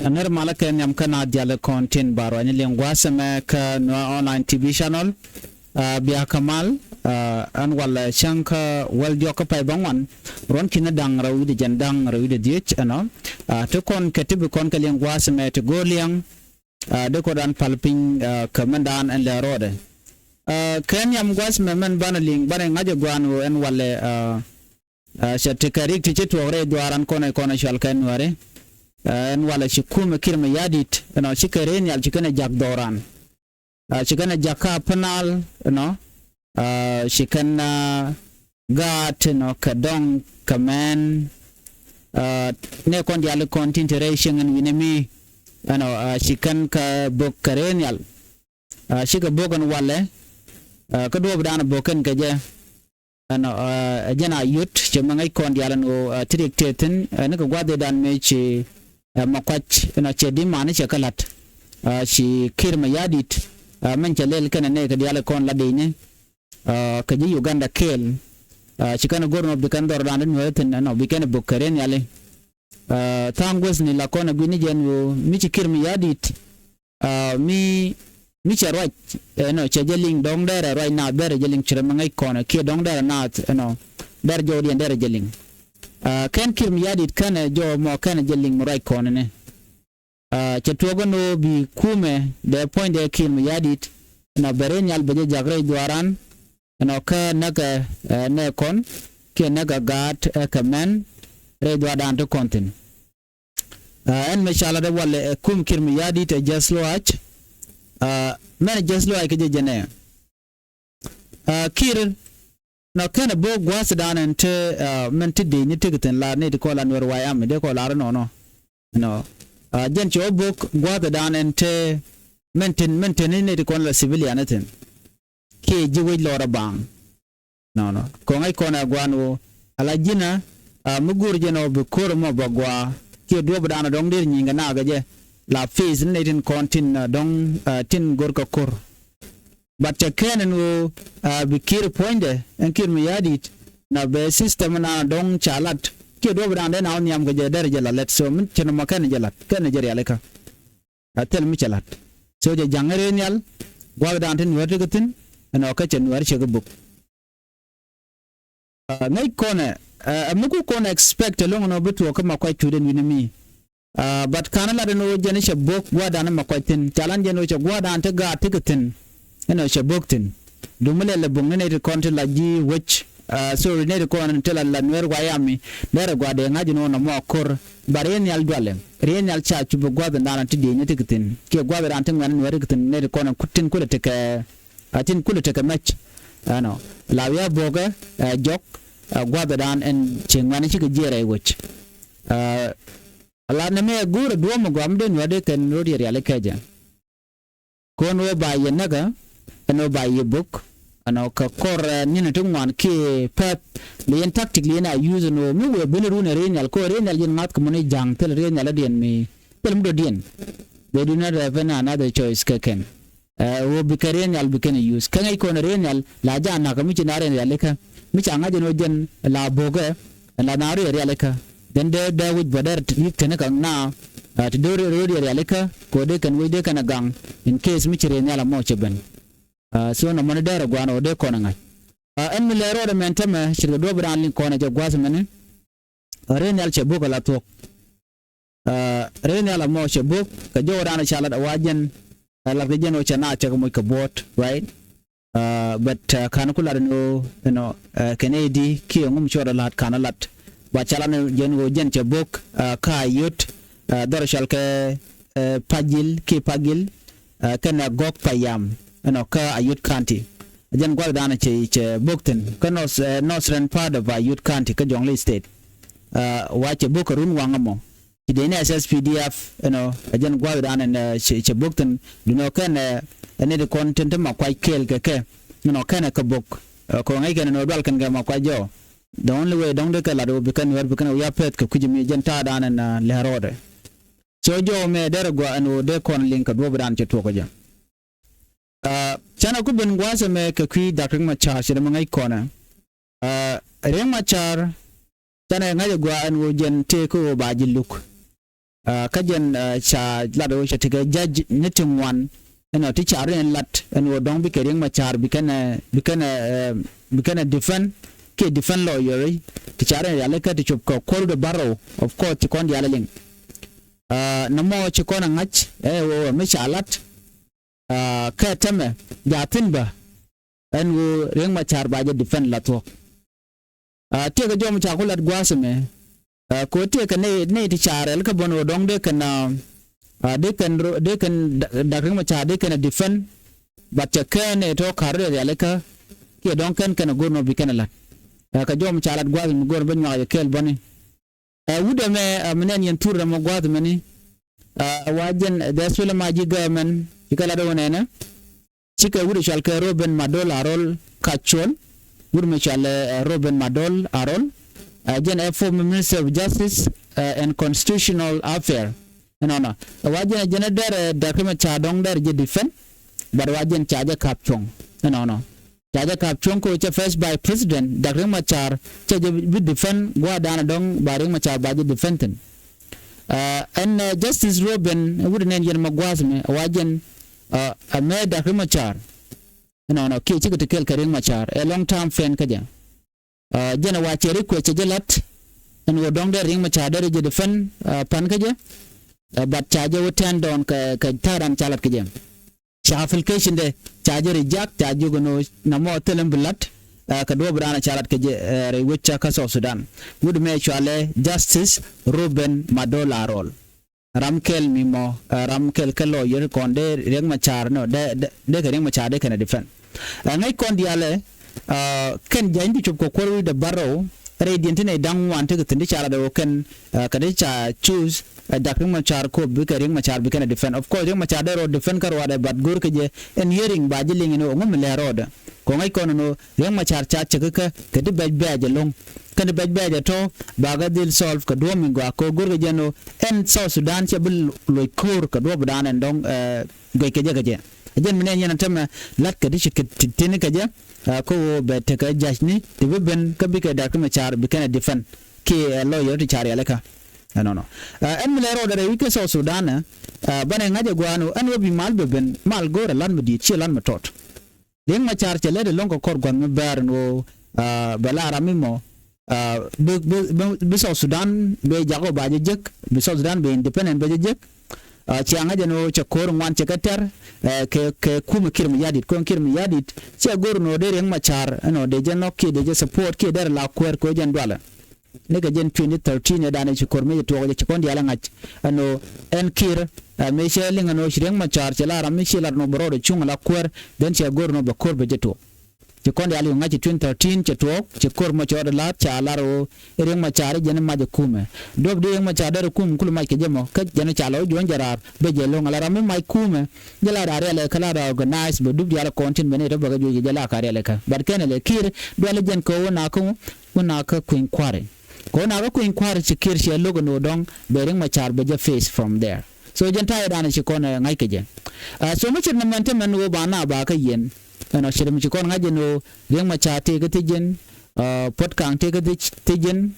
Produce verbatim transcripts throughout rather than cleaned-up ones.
Aŋär malä kɛ nhiam kä na diaal kɔn tin ba ruany liŋ gua̱a̱th ɛmɛ kä Nuer Online T V channel. Aa, bia kä mal, aa, ɛn walɛ cäŋ kä wäl diɔk kä pay bä ŋuan. Ruɔ̱n ki̱n da̱ŋ rɛw wi̱cdɛ jiɛn da̱ŋ rɛw wi̱cdɛ dhieec ɛnɔ. Aa, ti kɔn kɛ ti bi kɔn kɛ liŋ gua̱a̱th ɛmɛ ti go̱o̱r liɛŋ. Aa, dee kɔn dan pal piny, aa, kɛ mɛn dan ɛn lɛ rɔɔdɛ. Aa, kɛ nhiam gua̱a̱th ɛmɛ mɛn banɛ liŋ banɛ ŋa̱c ɛ gua̱a̱n ɣöö ɛn walɛ, aa, Aa, cɛ tekɛ rik ti ci tuɔɔk rɛy dhuaaran kɔnɛ kɔnɛ cual kɛ Nuääri. Aa, ɛn walɛ ci kumɛ Kiir Mayardit ɛnɔ, cikɛ rɛy nhial ci kɛn ɛ jak dhɔran. Aa, ci kɛn ɛ jak kä Upper Nile ɛnɔ. Aa, ci kɛn, aa, gaat ɛnɔ kɛ dɔŋ kɛ mɛn. Aa, nɛ kɔn diaal kɔn tin te rɛy cieŋ ɛn wi̱nɛ mi ɛnɔ, aa, ci kɛn kɛ bök kɛ rɛy nhial. Aa, cikɛ bök ɛn walɛ. Aa, kä duɔɔp dan bök kɛn kɛ jɛ. Ɛnɔ, aa, ɛ jɛn Ayod cɛ mɛ ŋäc kɔn diaal ɛn ɣöö, aa, ti riɛk tëë thi̱n, aa, ni kɛ gua̱a̱th ëëdan mëë ci, aa, Makuac ɛnɔ cɛ di̱t mani cɛ kä la̱t. Aa, ci Kiir Mayardit, aa, mɛn cɛ lɛl kɛnɛ nɛy kɛ diaal kɔn la di̱i̱ni, aa, kɛ ji̱ Uganda kɛɛl. Aa, ci kɛn go̱r ɛnɔ bi kɛn dhɔr dan ti Nuääri thi̱n ɛnɔ bi kɛn bök kɛ rɛy nhiali. Aa, tha̱a̱ŋ guäthni la kɔn ɛ gui̱ni jɛn ɣöö mi ci Kiir Mayardit, Aa, mi, mi cɛ ruac ɛnɔ cɛ jɛ liŋ dɔ̱ŋ derɛ ruac naath derɛ jɛ liŋ, ci rɛ mi ŋäc kɔnɛ kiɛ dɔ̱ŋ derɛ naath ɛnɔ derɛ jɔwdiɛn derɛ jɛ liŋ. Aa, kɛn Kiir Mayardit kɛnɛ jɔw mɔ kɛnɛ jɛ liŋ mi ruac kɔnɛ ni. Aa, cɛ tuɔɔk ɛn ɣöö bi kumɛ dee puɔ̱nydɛ Kiir Mayardit ɛnɔ bɛ rɛy nhial bɛ jɛ jak rɛy dhuaaran ɛnɔ kä näkɛ, ɛ, nɛ kɔn kiɛ näkɛ gaat, ɛ, kɛ mɛn rɛy dhuaadan ti kɔn thi̱n. Aa, ɛn mɛ ca lat ɛ walɛ, ɛ, kum Kiir Mayardit ɛ jäth lɔaac. Aa, mɛn ɛ jäth lɔaac kä jɛ jɛnɛ. Aa, Kiir nɔ kɛn ɛ bo̱o̱k gua̱a̱thdan ɛn te, aa, mɛn te dec ni tekɛ thi̱n lar ni ti kɔn la Nuer White Army dee kɔn lar inɔnɔ. Nɔ. Aa, jɛn cɛ wä bo̱o̱k gua̱a̱thdan ɛn te mɛn te, mɛn te ni ti kɔn la civilian ni thi̱n. Kiɛ ji̱ wec lɔrä baaŋ. Nɔnɔ kɔŋ ŋäc kɔn ɛ gua̱a̱n ɣöö ala ji̱nä, aa, mi go̱o̱r jɛn ɔ bi ko̱r ɛmɔ bä gua̱a̱ kiɛ duɔ̱ɔ̱pdan ɔ dɔ̱ŋ dee nyiŋkɛ naath kɛ jɛ la face ni nɛy tin kɔn tin, aa, dɔ̱ŋ, aa, tin go̱rkɛ ko̱r. But cɛ kɛn ɛn ɣöö, aa, bi Kiir puɔ̱nydɛ ɛn Kiir Mayardit na bɛ system ɛnan ɔ dɔ̱ŋ ca lat kiɛ duɔ̱ɔ̱pdan dee na wä nhiam kɛ jɛ derɛ jɛ la lɛt, so mi cɛ nɔmɔ kɛn jɛ lat kɛn jɛ rialikä. A thil mi cɛ la̱t. So cɛ ja̱ŋ rɛy nhial gua̱thdan ti Nuäär tekɛ thi̱n ɛnɔ kä cɛ Nuäär cɛ kɛ bök. Aa, ŋäc kɔnɛ, aa, ɛ mi ku kɔn expect ɛlɔ̱ŋ ɛnɔ bi tuɔɔk kä Makuac tuut ɛn wi̱ni mi. Aa, but ka̱n lat ɛn ɣöö jɛn cɛ bök gua̱thdan Makuac thi̱n ca lan jɛn ɣöö cɛ gua̱thdan ti gaat tekɛ thi̱n. Ɛnɔ cɛ bök thi̱n. Duŋ mi lɛl ɛ buŋ ni nɛy ti kɔn ti la ji̱ wec, aa, sorry, nɛy ti kɔn ti la la Nuer White Army. Derɛ gua̱a̱th dee ŋa̱c ni wä nɔmɔ a ko̱r. Ba riey nhial dualɛ. Riey nhial ca cup gua̱a̱th in da̱a̱n ti dieny ni ti kɛ thi̱n kiɛ gua̱a̱th in da̱a̱n ti ŋuɛn Nuer ti kɛ thi̱n, nɛy ti kɔn ti tin kulɛ tekɛ, aa, tin kulɛ tekɛ mɛc. Ɛnɔ la wi̱i̱ a bo̱o̱kɛ, aa, jɔk, aa, gua̱a̱th in da̱a̱n ɛn ci ŋuɛn cikɛ jiɛɛr ɛ wec. Aa, Ala nɛmɛ ɛ go̱o̱rɛ duɔ̱ɔ̱m ɛ gɔaa mi dee Nuäär dee kɛn rɔ̱ diɛ rialikä jɛ. Kɔn ɣöö ba yɛ näkä ɛn ɣöö ba yɛ bök ɛn ɣöö kɛ kɔr, ɛ, ni̱n ti ŋuan kiɛ pɛ̈th. Lɛ yɛn tactic lɛ yɛn a use ɛn ɣöö mi wëë ben run ɛ riey nhial kɔn riey nhial yɛn ŋa̱th kɛ mun i̱ ja̱ŋ thil riey nhial dɔ̱diɛn mi thil mi dɔ̱diɛn. They do not have any another choice kɛ kɛn. Ɛ, ɣöö bikɛ riey nhial bikɛn use. Kä ŋäc kɔn riey nhial la ja̱ na̱k mi ci na riey nhial ikä. Mi ca ŋa̱c ɛn ɣöö jɛn la bo̱o̱kɛ ɛn la na riey rial ikä. Then dee dee wi̱c bä dee rik kɛn ikä na, ɛ, ti dee riey rial ikä kɛ ɣöö dee kɛn wec dee kɛn ɛ gaŋ. In case mi ci riey nhial ɛmɔ cɛ ben. Ɛ, so nɔmɔni dee rɛ gua̱a̱n ɣöö dee kɔn ɛ ŋa̱c. Ɛ, ɛn mi lɛ rɔɔdɛ mɛn tämɛ ce̱tkɛ duɔ̱ɔ̱p bi raan liŋ kɔn ɛ jɛ gua̱a̱th mɛni. Ɛ, riey nhial cɛ bo̱o̱kɛ la thuɔ̱k. Aa, riey nhial ɛmɔ cɛ bo̱o̱k kɛ jɔwdan ca lat ɛ wa jɛn, ɛ, lat kɛ jɛn ɣöö cɛ naath cɛ kɛ moc kɛ buɔ̱ɔ̱t, right? Aa, but, aa, ka̱n ku lat ɛn ɣöö, you know, aa, kɛn ɛ di kiɛ ŋum cuɔt ɛ la̱t ka̱n ɛ lat. Ba ca lat ɛn jɛn ɣöö jɛn cɛ bo̱o̱k, aa, kä Ayod, aa, dhɔr cɔal kɛ, aa, Pajil kiɛ Pagil, aa, kɛnɛ Gɔk Payam, you know, kä Ayod County. Jɛn gua̱thdan cɛ, cɛ bo̱o̱k thi̱n kä north, aa, northern part of Ayod County kä Jonglei State. Aa, wa cɛ bo̱o̱k kɛ run waŋ ɛmɔ. Ci dee ni S S P D F, you know, ɛ jɛn gua̱thdan ɛn, ɛ, cɛ, cɛ bo̱o̱k thi̱n. Duundɛ kɛn, ɛ, ɛ nɛy ti kɔn tin te Makuac kɛɛl kɛ kɛ, you know, kɛn ɛ kɛ bo̱o̱k. Ɛ, kɛ ɣöö ŋäc kɛn ɛn ɣöö dual kɛn kɛ Makuac jɔw. The only way dɔ̱ŋ dee kɛ lat ɣöö bi kɛn wɛr bi kɛn ɛ wi̱i̱ a pɛth kɛ kui̱c mi jɛn ta̱a̱dan ɛn, ɛ, lɛ rɔɔdɛ. So jɔw mɛ derɛ gɔaa ɛn ɣöö dee kɔn liŋ kɛ duɔ̱ɔ̱pdan cɛ tuɔɔk ɛ jɛ. Aa, canɛ ku ben gua̱a̱th ɛmɛ kɛ kui̱ Dak Riek Machar cɛ dee mi ŋäc kɔnɛ. Aa, Riek Machar canɛ ŋa̱c ɛ gɔaa ɛn ɣöö jɛn tëë kä ɣöö ba ji̱ luk. Kä jɛn ca lat ɣöö cɛ tekɛ judge ni ti ŋuan ɛn ɔ ti car in lat ɛn ɣöö dɔ̱ŋ bikɛ Riek Machar bikɛn ɛ bikɛn ɛ bikɛn ɛ defend kiɛ defend lawyer ti car in rialikä ti cop kɛ kuɔr de barrow. Of course ci kɔn diaal ɛ liŋ. Nɔmɔ ci kɔn ɛ ŋa̱c ɛ ɣöö mi ca lat kɛ tɛmɛ jathin bä ɛn ɣöö Riek Machar ba jɛ defend la thuɔ̱k. Tiɛkɛ jɔm ca ku lat gua̱a̱th ɛmɛ kɛ ɣöö tiɛkɛ nɛy nɛy ti ca rɛl kä bän ɣöö dɔ̱ŋ dee kɛn dee kɛn dee kɛn Dak Riek Machar dee kɛn ɛ defend. But cɛ kɛn ɛ tɔ̱ ka̱r rɛl rialikä kiɛ dɔ̱ŋ kɛn kɛn ɛ go̱r nɔ bi kɛn ɛ la̱t. Kɛ jɔm ca lat gua̱a̱th ɛmɛ go̱r bä nyuak yɛ kɛɛl bäni. Wut ɛmɛ mi nɛn yɛn thur ɛmɔ gua̱a̱th ɛmɛni. Wa jɛn the S P L M I G government cikɛ lat ɣöö nɛnɛ cikɛ wut ɛ cɔal kɛ Reuben Madol Arol Kachuol. Wut mɛ cɔal ɛ Reuben Madol Arol. Jɛn ɛ former Minister of Justice and Constitutional Affair. Ɛnɔnɔ ɛ wa jɛn ɛ jɛn ɛ dɛr ɛ Dak Riek Machar dɔ̱ŋ dɛr jɛ defend. But wa jɛn ca jɛ ka̱p cuɔ̱ŋ ɛnɔnɔ. Ca jɛ ka̱p cuɔ̱ŋ kɛ ɣöö cɛ first vice president Dak Riek Machar cɛ jɛ bi defend gua̱a̱th danɛ dɔ̱ŋ ba Riek Machar ba jɛ defend thi̱n. Ɛn Justice Reuben wut ɛ nɛn yɛn mɛ gua̱a̱th mɛ ɛ wa jɛn ɛ mɛ Dak Riek Machar. Ɛnɔnɔ kiɛ cikɛ ti kɛl kɛ Riek Machar ɛ long term friend kä jɛ. Jɛn ɛ wa cɛ request cɛ jɛ lat ɛn ɣöö dɔ̱ŋ dee Riek Machar dee rɛ jɛ defend pan kä jɛ. But ca jɛ wä turn down kɛ kɛ ta̱a̱ dan ca lat kä jɛ. Ca application dɛ ca jɛ reject ca jiök ɛn ɣöö namɔ thilɛ mi bi la̱t kɛ duɔ̱ɔ̱p dan ca lat kɛ jɛ rɛy wec ca kä South Sudan. Wut mɛ cɔalɛ Justice Reuben Madol Arol. Ram kɛl mi mɔ ram kɛl kä lawyer kɔn dee Riek Machar nɔ dee dee kɛ Riek Machar dee kɛn ɛ defend. Ŋäc kɔn diaalɛ kɛn jany ti cop kɛ kuɔr wi̱cdɛ barrow. Rɛy diɛn ti nɛy da̱ŋ ŋuan tekɛ thi̱n ti ca lat ɛ ɣöö kɛn kɛ ti ca choose Dak Riek Machar kop bikɛ Riek Machar bikɛn ɛ defend. Of course Riek Machar dee rɔɔd defend kä ruaadɛ but go̱rkɛ jɛ ɛn hearing ba ji̱ liŋ ɛn ɣöö ŋu mi lɛr rɔɔdɛ. Kɛ ŋäc kɔn ɛn ɣöö Riek Machar ca cäk kä kɛ ti bɛc bɛɛc ɛlɔ̱ŋ. Kɛn ti bɛc bɛɛc ɛ tɔ̱ bakɛ dhil solve kɛ duɔ̱ɔ̱p mi gɔaa kɛ ɣöö go̱rkɛ jɛ ɛn ɣöö ɛn South Sudan cɛ bi loc ko̱o̱r kɛ duɔ̱ɔ̱p dan ɛn dɔ̱ŋ guɛc kɛ jɛ kɛ jɛ. Ɛ jɛn mi nɛn yɛn ɛ tämɛ la̱t kɛ ti ci kɛ ti tini kɛ jɛ. Kä ɣöö bɛ tekɛ judge ni ti bi ben kä bikɛ Dak Riek Machar bikɛn ɛ defend kiɛ ɛ lawyer ti ca rialikä. Ɛnɔnɔ ɛn mi lɛ rɔɔdɛ rɛy wi̱c kä South Sudan ɛ banɛ ŋa̱c ɛ gua̱a̱n ɣöö ɛn ɣöö bi mal bɛ ben mal go̱o̱rɛ la̱t mi di̱i̱t ciɛ la̱t mi tɔt. Riek Machar cɛ lät ɛ lo̱ŋ kɛ kɔr gua̱n mi bɛɛr ɛn ɣöö bɛ la ram mi mɔ bi bi bi South Sudan bɛ jak ɣöö ba jɛ jek bi South Sudan bɛ independent bɛ jɛ jek. Cia ŋäc ɛn ɣöö cɛ ko̱r ŋuan cɛ kɛ tɛr kɛ kɛ kumɛ Kiir Mayardit kɔn Kiir Mayardit cɛ go̱r ɛn ɣöö dee Riek Machar ɛn ɣöö dee jɛ nhɔk kiɛ dee jɛ support kiɛ derɛ la kuäär kɛ ɣöö jɛn dualɛ. Ni kɛ jɛn twenty thirteen ɛ danɛ ci ko̱r mëë cɛ tuɔɔk jɛ ci kɔn diaal ɛ ŋa̱c ɛn ɣöö ɛn Kiir mëë cɛ liŋ ɛn ɣöö ci Riek Machar cɛ la ram mi ci lat ɛn ɣöö bɛ rɔɔdɛ cuŋ ɛ la kuäär then cɛ go̱r ɛn ɣöö bɛ ko̱r bɛ jɛ tuɔɔk. Ci kɔn diaal yuk ŋa̱c ci twenty thirteen cɛ tuɔɔk ci ko̱r mɔ cɛ rɔɔdɛ la̱t ca lar ɣöö i̱ Riek Machar i̱ jɛn i̱ mac ɛ kumɛ. Duɔ̱p di Riek Machar derɛ kum kul mac kɛ jɛ mɔ kä jɛn ca lɔ juɔ̱ny jɛ raar bɛ jɛ lo̱ŋ ala ram mi mac kumɛ. Jɛ la raar riɛlɛ kä la raar organize bɛ dup diaal kɔn tin bɛ ni tɔ bɛ kɛ juɔc kɛ jɛ la ka riɛlɛ kä but kɛn ɛ lɛ Kiir dualɛ jɛn kɛ ɣöö na kä ŋu ɣöö na kä kui̱ny kua̱ri. Kɛ ɣöö na kä kui̱ny kua̱ri ci Kiir ciɛ lo̱k ɛn ɣöö dɔ̱ŋ bɛ Riek Machar bɛ jɛ face from there. So jɛn ta̱yɛ danɛ ci kɔn ɛ ŋa̱c kɛ jɛ. So mi cir nɛ mɛn te mɛn ɣöö ba na ba kä yɛn ɛnɔ cir mi ci kɔn ŋa̱c ɛn ɣöö Riek Machar tëëkä thiec jɛn. Puɔ̱t Kaŋ tëëkä thiec jɛn.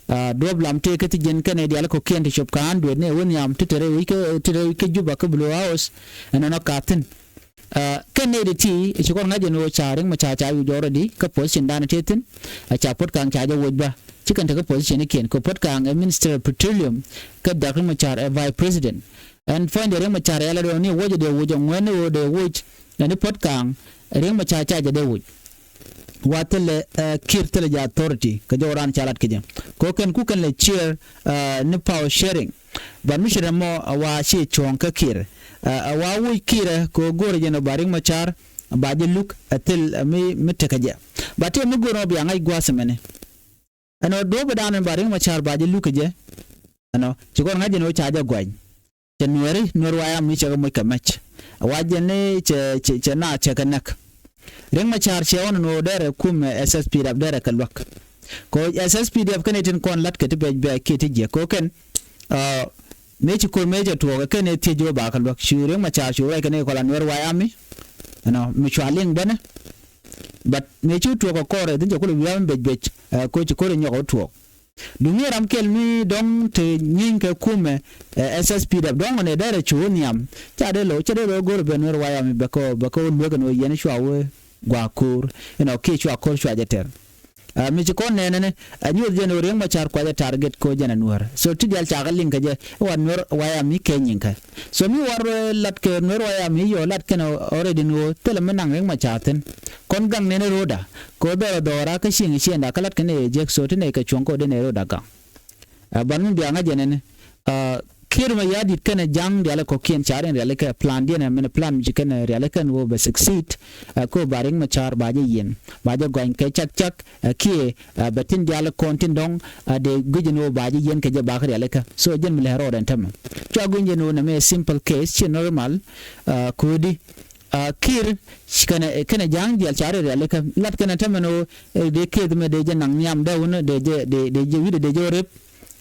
Duɔ̱p Lam tëëkä thiec jɛn kɛnɛ diaal kɔ̱kiɛn ti cop ka̱a̱n dueetni ɛ wä nhiam ti te rɛy wi̱c kä ti rɛy wi̱c kä Juba kä Blue House. Ɛnɔnɔ ka̱thi̱n. Kɛn nɛy ti ti ci kɔn ŋa̱c ɛn ɣöö ca Riek Machar ca wi̱c already kä position danɛ tëë thi̱n. Ca Puɔ̱t Kaŋ ca jɛ woc bä ci kɛn tekä position ikiɛn kɛ Puɔ̱t Kaŋ ɛ Minister of Petroleum. Kä Dak Riek Machar ɛ Vice President. Ɛn puɔ̱nydɛ Riek Machar yɛlɛ dɔɔni woc ɛ dee woc ɛ ŋuɛn ɛ ɣöö dee woc. Ɛn i̱ Puɔ̱t Kaŋ Riek Machar ca jɛ dee woc. Wa thilɛ Kiir thilɛ jɛ authority kɛ jɔw raan ca lat kɛ jɛ kɛ ɣöö kɛn ku kɛn lɛ share ni power sharing. But mi ci rɛm mɔ a wa ci cuɔ̱ɔ̱ŋ kä Kiir. A wa wuc Kiir ɛ kɛ ɣöö go̱o̱rɛ jɛn ɔ ba Riek Machar ba jɛ luk ɛ thil mi mi tekɛ jɛ. Ba tëë mi go̱o̱rɛ mɔ bia ŋa̱c gua̱a̱th ɛmɛni. Ɛn ɣöö duɔ̱ɔ̱p ɛ daanɛ ba Riek Machar ba jɛ luk kɛ jɛ. Ɛnɔ ci kɔn ŋa̱c jɛn ɣöö ca jɛ gua̱ny. Cɛ nuɛri nuɛr wayam mi cɛ kɛ moc kɛ mɛc. A wa jɛn ni cɛ cɛ cɛ na cɛ kɛ näk. Riek Machar cɛ ɣɔn ɛn ɣöö derɛ kumɛ S S P dap derɛ kɛ luäk. Kɛ ɣöö S S P dap kɛn itin kɔn la̱t kɛ ti bɛc bɛc kiɛ ti jiɛk kɛ ɣöö kɛn. Mëë ci ko̱r mëë cɛ tuɔɔk ɛ kɛn ɛ thiec jɛ ɣöö ba kɛ luäk cu Riek Machar cu rɛc kɛn i̱ kɔla nuɛr wayam mi. Ɛnɔ mi cua liŋ bänɛ. But mëë ci wä tuɔɔk ɛ kɔr ɛ thi̱n cɛ kulɛ wi̱i̱ am bɛc bɛc. Kɛ ɣöö ci ko̱r ɛ nyɔk ɛ wä tuɔɔk. Duŋ mi ram kɛl mi dɔ̱ŋ te nyieeny kɛ kumɛ, eh, S S P D F dɔ̱ŋ ɔ nɛ derɛ cu wä nhiam. Ca dee lo̱, ca dee lo̱ go̱r ben Nuer White Army bɛ kɛ, bɛ kɛ wä luek ɛn ɣöö yɛn cua wee gua̱a̱k ko̱o̱r. Ɛn ɔ kiɛ cua ko̱r cua jɛ tɛr. Ah, mi ci kɔn nɛɛnɛ ni, ah, nyuɔth jɛn ɣöö Riek Machar kua jɛ target kɛ ɣöö jɛn ɛ Nuäär. So ti diaal ca kɛ liŋ kɛ jɛ, i̱ wa Nuer White Army kɛ nyiŋ kɛ. So mi war, eh, lat kɛ Nuer White Army yɔ lat kɛn already ni ɣöö thilɛ mi naŋ Riek Machar thi̱n. Kɔn gaŋ nɛn ro̱da kɛ ɣöö bɛ rɔ dhɔra kä cieŋ ciɛŋda kä lat kɛn ɛ jek, so ti nɛ kɛ cuɔ̱ŋ kɛ ɣöö dee nɛ ro̱da gaŋ. Ah, ban mi bia ŋa̱c jɛ nɛn, ah, Kiir Mayardit kɛnɛ ja̱a̱ŋ diaal kɔ̱kiɛn ca riɛn rialikä plan diɛn ɛ min plan mi ci kɛn rialikä ni ɣöö bɛ succeed, ah, kɛ ɣöö ba Riek Machar ba jɛ yiɛn, ba jɛ gɔany kɛ cak cak, ah, kiɛ, ah, bɛ tin diaal kɔn tin dɔ̱ŋ, ah, dee guic ni ɣöö ba jɛ yiɛn kɛ jɛ ba kä rialikä. So jɛn mi lɛ rɔɔdɛ ɛn tämɛ. Cua guic jɛ ni ɣöö nɛmɛ simple case, ci normal, ah, kodi, ah, Kiir kɛnɛ, kɛnɛ ja̱a̱ŋ diaal ca riɛn rialikä. Lat kɛnɛ tämɛ ni ɣöö, eh, dee case mɛ dee jɛ naŋ nhiam dee wun dee jɛ, dee, dee jɛ wi̱dɛ dee jɛ rep.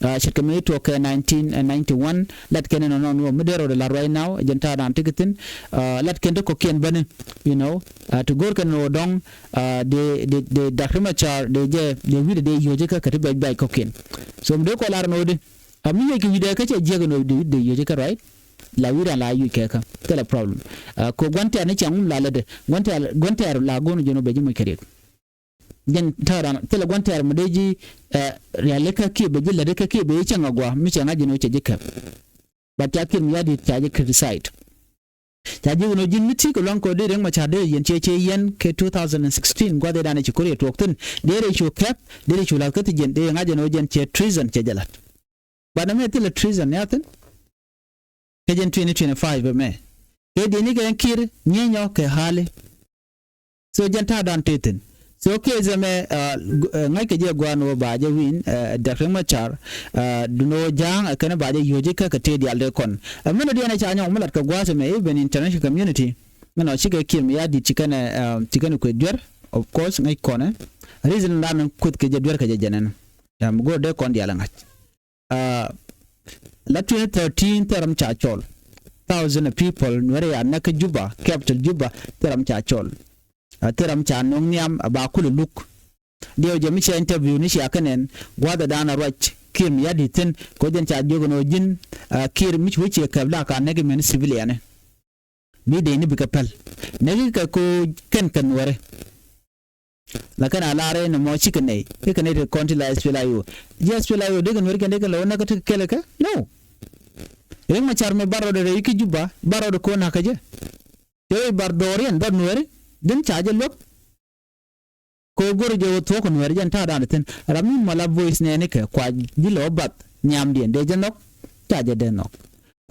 Ah, ce̱tkɛ mi tuɔɔk kɛ nineteen ninety one, lat kɛn ɛn nɔnɔ nuɔ mi dee rɔɔdɛ la right now, jɛn ta̱a̱ dan ti kɛ thi̱n. Ah, lat kɛn ti kɔ̱kiɛn bäni, you know, ah, ti go̱o̱r kɛn nɔ dɔ̱ŋ, ah, dee, dee, dee Dak Riek Machar, dee jɛ, dee wi̱dɛ dee yio̱cä kä kɛ ti bɛc bɛc kɔ̱kiɛn. So mi dee kɔ lar nɔ di, ah, mi yio̱c kɛ wi̱dɛ kä cɛ jiäk nɔ di, dee yio̱cä kä right, la wi̱dɛ la yio̱c kɛ kä, thilɛ problem. Ah, kɛ gua̱n tɛ̈r ni cɛ ŋum la lätdɛ, gua̱n tɛ̈r, gua̱n tɛ̈r la go̱o̱r jɛn ɔ bɛ ji̱ moc kɛ riɛk. Jɛn ta̱a̱ dan thilɛ gua̱n tɛ̈r mi dee ji̱, eh, rialikä kiɛ bɛ ji̱ lätdikä kiɛ bɛ ji̱ cäŋ agua mi cɛ ŋa̱c ji̱n ɣöö cɛ ji̱ käp. But ca Kiir Mayardit ca ji̱ criticize. Ca ji̱ wun ɣöö ji̱n mi ti̱i̱ kɛ lua̱ŋ kɛ ɣöö dee Riek Machar dee yiɛn ciɛ ciɛ yiɛn kɛ two thousand and sixteen gua̱th ëëdan ɛ ci ko̱r yɛ tuɔɔk thi̱n. Dee rɛy cu käp, dee rɛy cu la̱th kä thi jiɛn, dee ŋa̱c ji̱n ɣöö jɛn ciɛ treason cɛ jɛ la̱t. But nɛmɛ thilɛ treason ni a thi̱n. Kɛ jɛn twenty twenty-five ɛmɛ. Kɛ diɛni kɛ ɛn Kiir nyienyɔ kɛ hali. So jɛn ta̱a̱ dan te thi̱n. So case ɛmɛ, ah, gu-, eh, ŋa̱ckɛ jɛ gua̱a̱n wä ba jɛ win, eh, Dak Riek Machar, ah, duno ja̱a̱ŋ, eh, kɛn ba jɛ yio̱c ikä kɛ te diaal dee kɔn. Ɛmɛn ɔ diɛn ɛ ca nyɔk mi lat kɛ gua̱a̱th ɛmɛ, even international community. Mɛn ɔ cikɛ Kiir Mayardit ci kɛn, eh, ci kɛn kueth duer, of course, ŋäc kɔn, eh. Reason dan kueth kɛ jɛ duer kɛ jɛ jɛn ɛn. Ɛm, go̱o̱r dee kɔn diaal ɛ ŋa̱c. Ah, la twenty thirteen thil ram ca cɔl. Thousand of people, Nuɛri ya näk kä Juba, capital Juba, thil ram ca cɔl. Ah, thil ram ca no̱o̱ŋ nhiam, a ba kulɛ luk. Diɛw jɛ mi cia interview ni cia kɛ nɛn, gua̱a̱th ɛ dan a ruac, Kiir Mayardit thi̱n, kɛ ɣöö jɛn ca jiök ɛn ɣöö ji̱n, ah, Kiir mi ci wä ciɛ käp la ka näk imɛn civilian. Bi dee ni bikɛ päl. Näk ikɛ ko kɛn kɛ Nuɛri. La kɛn a lar in mɔ cikɛ nɛy. Ikɛ nɛy ti kɔn ti la S P L A I O. Ji̱ S P L A I O dee kɛ Nuɛri kɛn dee kɛ lɛ wä näk kä ti kɛ kɛlɛ kɛ? No. Riek Machar mi bar rɔɔdɛ rɛy ikä Juba, bar rɔɔdɛ ko̱n nakä jɛ. Tëë bar dhɔriɛn dhɔr Nuɛri, din ca jɛ luäk. Ko go̱r jɛ wä thuɔ̱k Nuɛri jɛn ta̱a̱ dan thi̱n. Ram mi mɔ la voice nɛɛni kɛ kua ji̱ lɛ wä bath nhiamdiɛn dee jɛ nhɔk, ca jɛ dee nhɔk.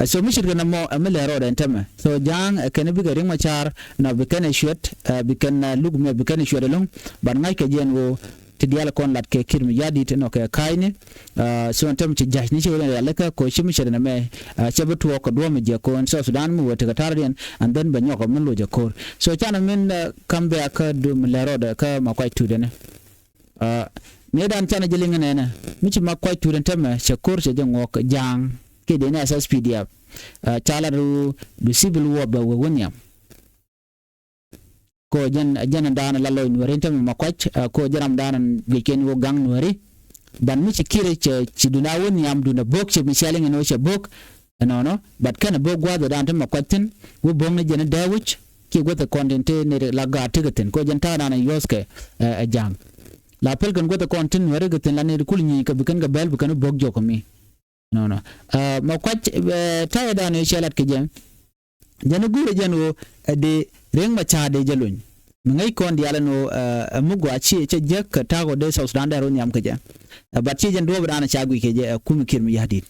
Ɛ, so mi ce̱tkɛ nɔmɔ, ɛ, mi lɛ rɔɔdɛ ɛn tämɛ. So ja̱a̱ŋ, ɛ, kɛn bikɛ Riek Machar nɔ bi kɛn ɛ cuɛt, ɛ, bi kɛn, ɛ, luk mɛ bi kɛn ɛ cuɛt ɛlɔ̱ŋ. Ban ŋa̱ckɛ jɛ ɛn ɣöö ti diaal kɔn lat kɛ Kiir Mayardit nɔ kɛ ka̱a̱cni. Ɛ, so ɛn tämɛ ci ja̱c ni ci wä rialikä ko ci mi ce̱tkɛ nɛmɛ, ɛ, cɛ bi tuɔɔk kɛ duɔ̱ɔ̱m jɛ ko ɛn South Sudan mi wee tekɛ ta̱rdiɛn and then bɛ nyɔk ɛ mi loc ɛ ko̱r. So canɛ min, ɛ, kam bɛ a kä du mi lɛ rɔɔdɛ kä ma kuac tuudɛni. Ɛ, mëëdan canɛ jɛ liŋ nɛnɛ mi ci ma kuac tuudɛn tämɛ cɛ ko̱r cɛ jɛ ŋuɔk ja̱a̱ŋ. Kiɛ dee ni S S P D F. Ɛ, ca lat ru bi civil war bɛ wee wä nhiam. Ko jɛn, jɛn daanɛ la lɔc Nuɛri tämɛ ma kuac, ɛ, ko jɛn ram daanɛ guic kɛn wä gaŋ Nuɛri. Ban mi ci Kiir cɛ ci dun a wä nhiam dun a bo̱k cɛ mi cɛ liŋ ni wä cɛ bo̱k. Ɛnɔnɔ, but kɛn a bo̱k gua̱a̱th daanɛ tämɛ ma kuac thi̱n, wä bo̱k ni jɛn dee wi̱c, kiɛ guäth kɔn tin te ni la gaat tekɛ thi̱n, ko jɛn ta̱a̱ daanɛ yuɔ̱thkɛ, ɛ, ɛ ja̱a̱ŋ. La pɛl kɛn guäth kɔn tin Nuɛri kɛ thi̱n la ni kul nyi̱i̱ kɛ bi kɛn kɛ bɛl bi kɛn bo̱k jiɔk kɛ mi. Nɔnɔ. Ɛ, ma kuac, ɛ, ta̱yɛ daanɛ cɛ lat kɛ jɛ. Jɛn i̱ guurɛ jɛn ɣöö ɛ dee Riek Machar dee jɛ lony. Mi ŋäc kɔn diaal ɛn ɣöö, ɛ, ɛ mi gɔaa ciɛ cɛ jiäk kɛ ta̱a̱ ɣöö dee South Sudan dee rɔ nhiam kɛ jɛ. Ɛ, but ciɛ jɛn duɔ̱ɔ̱p dan ca guic kɛ jɛ, ɛ, kum Kiir Mayardit.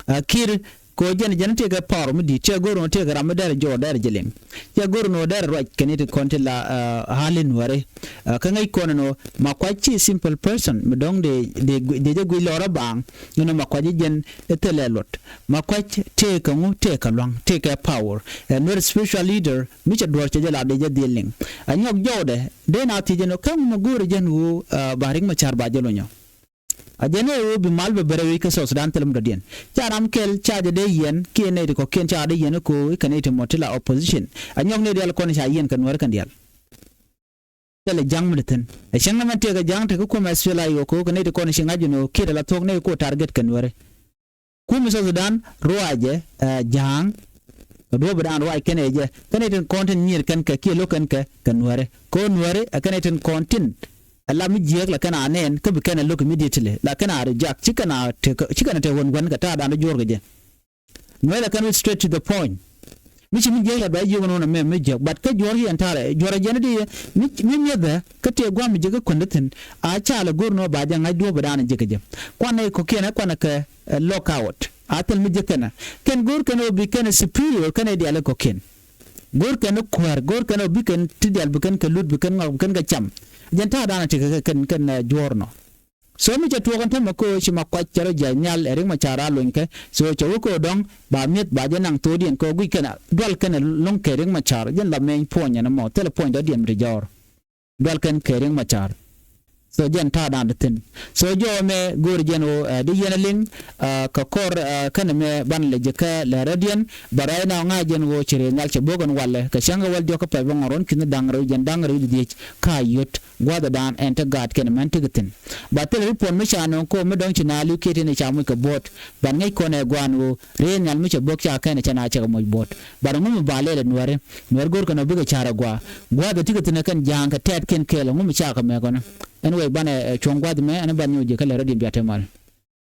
Ɛ, Kiir kɛ ɣöö jɛn, jɛn tëëkɛ power mi di̱i̱t, cɛ go̱r ɛn ɣöö tëëkɛ ram mi dɛrɛ jɔɔr dɛrɛ jɛ liŋ. Cɛ go̱r ɛn ɣöö dɛrɛ ruac kɛn i̱ ti kɔn ti la, ɛ, hali Nuɛri. Ɛ, kä ŋäc kɔn ɛn ɣöö ma kuac ci simple person mi dɔ̱ŋ dee, dee, dee jɛ guic lɔɔr ɛ baaŋ. Ɛn ɣöö ma kuac i̱ jɛn i̱ thilɛ luɔt. Ma kuac tëëkɛ ŋu, tëëkɛ lua̱ŋ, tëëkɛ power. Ɛ Nuer spiritual leader mi cɛ duɔ̱ɔ̱r cɛ jɛ la dee jɛ dhil liŋ. Ɛ nyɔk jɔwdɛ dee na thiec ɛn ɣöö kä ŋu ma go̱o̱rɛ jɛn ɣöö, ɛ, ba Riek Machar ba jɛ lonyɔ. A jɛn ɛ ɣöö bi mal bɛ bɛrɛ wec kä South Sudan thilɛ mi dɔ̱diɛn. Ca ram kɛl ca jɛ dee yiɛn kiɛ nɛy ti kɔ̱kiɛn ca dee yiɛn ɛ ko̱o̱k i̱ kɛ nɛy ti mɔ ti la opposition. Ɛ nyɔk nɛy diaal kɔn ca yiɛn kɛ Nuɛri kɛn diaal. Thilɛ ja̱ŋ mi ti thi̱n. Ɛ cäŋ nɛmɛ tëëkɛ ja̱ŋ te kä kumɛ S P L A I O ko̱ kɛ nɛy ti kɔn ci ŋa̱c ɛn ɣöö kiɛ tɛ la thuɔ̱k nɛy ko̱ target kɛ Nuääri. Kumi South Sudan ruacɛ, ɛ, ja̱a̱ŋ. Kɛ duɔ̱ɔ̱p dan ruac kɛn ɛ jɛ. Kɛn ɛ tin kɔn tin nyier kɛn kɛ kiɛ lo̱k kɛn kɛ, kɛ Nuääri. Kɛ ɣöö Nuääri, ɛ kɛn ɛ tin kɔn tin. Ɛ la mi jiääk la kɛn a nɛn, kä bi kɛn ɛ lo̱k immediately. La kɛn a reject. Ci kɛn a te, ci kɛn a te wän wän kɛ ta̱a̱ dan di juɔ̱ɔ̱r kɛ jɛ. Nuääri la kɛn wä straight to the point. Mi ci mi jiääk la bɛ jiök nɔnɔ mɛ mi jiök. But kä juɔ̱ɔ̱r yɛn ta̱a̱ rɛ, juɔ̱ɔ̱r ɛ jɛn di yɛ. Mi, mi miɛthɛ, kä tëë gua̱a̱m mi jiäk kä kuändä thi̱n. A ca lɛ go̱r nɔ ba jɛ ŋa̱c duɔ̱ɔ̱p dan jiäk kɛ jɛ. Kuanɛ kɔ̱kiɛn ɛ kuanɛ kɛ, ɛ, lockout. A thil mi jiäk kɛnɛ. Kɛn go̱r kɛn ɔ bi kɛn superior kɛn ɛ diaal kɔ̱kiɛn. Go̱r kɛn kuäär, go̱r kɛn ɔ bi kɛn ti diaal bi kɛn kɛ lut, bi kɛn ŋɔak, bi kɛn kɛ cam. Jɛn ta̱a̱ dan ti kɛ kɛn, kɛn, ɛ, juɔ̱ɔ̱r nɔ. So mi cɛ tuɔɔk ɛn tämɛ ko̱ ci ma kuac cɛ rɔ jiac nhial ɛ Riek Machar a luny kɛ. So cɛ wä ko̱ dɔ̱ŋ ba mi̱eth ba jɛ naŋ thokdiɛn kɛ guic kɛn a dual kɛn a lo̱ŋ kɛ Riek Machar. Jɛn la meny puɔ̱ny ɛn ɛmɔ, thilɛ puɔ̱ny dɔ̱diɛn mi ti jɔɔr. Dual kɛn kɛ Riek Machar. So jɛn ta̱a̱ dan di thi̱n. So jɔɔmɛ go̱o̱r jɛn ɣöö, ɛ, di yɛn a liŋ, ɛ, kɛ kɔr, ɛ, kɛnɛ mɛ banɛ lɛ ji̱ kɛ lɛ rɔ̱diɛn. But right now ŋa̱c jɛn ɣöö ci rɛy nhial cɛ bo̱k ɛn walɛ kɛ cäŋ kɛ wäl diɔ̱k kä pɛc bä ŋɔ̱r wän ki̱n da̱ŋ rɛw jiɛn da̱ŋ rɛw ji̱ dhiec ka yot. Gua̱a̱th dan ɛn te gaat kɛnɛ mɛn tekɛ thi̱n. But thilɛ ri puɔ̱n mi ca nööŋ ko̱ mi dɔ̱ŋ ci naath li̱w kiɛ tin ca moc kɛ bo̱o̱t. But ŋäc kɔn ɛ gua̱a̱n ɣöö rɛy nhial mi cɛ bo̱k ca kɛn ɛ cɛ na cɛ kɛ moc bo̱o̱t. But ŋu mi ba lɛl ɛ Nuääri, Nuääri go̱o̱r kɛn ɔ bikɛ ca̱r ɛ gua̱a̱. Gua̱a̱th ɛ tekɛ thi̱n ɛ kɛn ja̱a̱ŋ kɛ tɛ̈t kiɛn kɛɛl ɛ ŋu mi ca kɛ mɛ kɔn. Anyway, banɛ, ɛ, cuɔ̱ŋ gua̱a̱th mɛ ɛn ban nyɔk ji̱ kä lɛ rɔ̱diɛn bia te mal.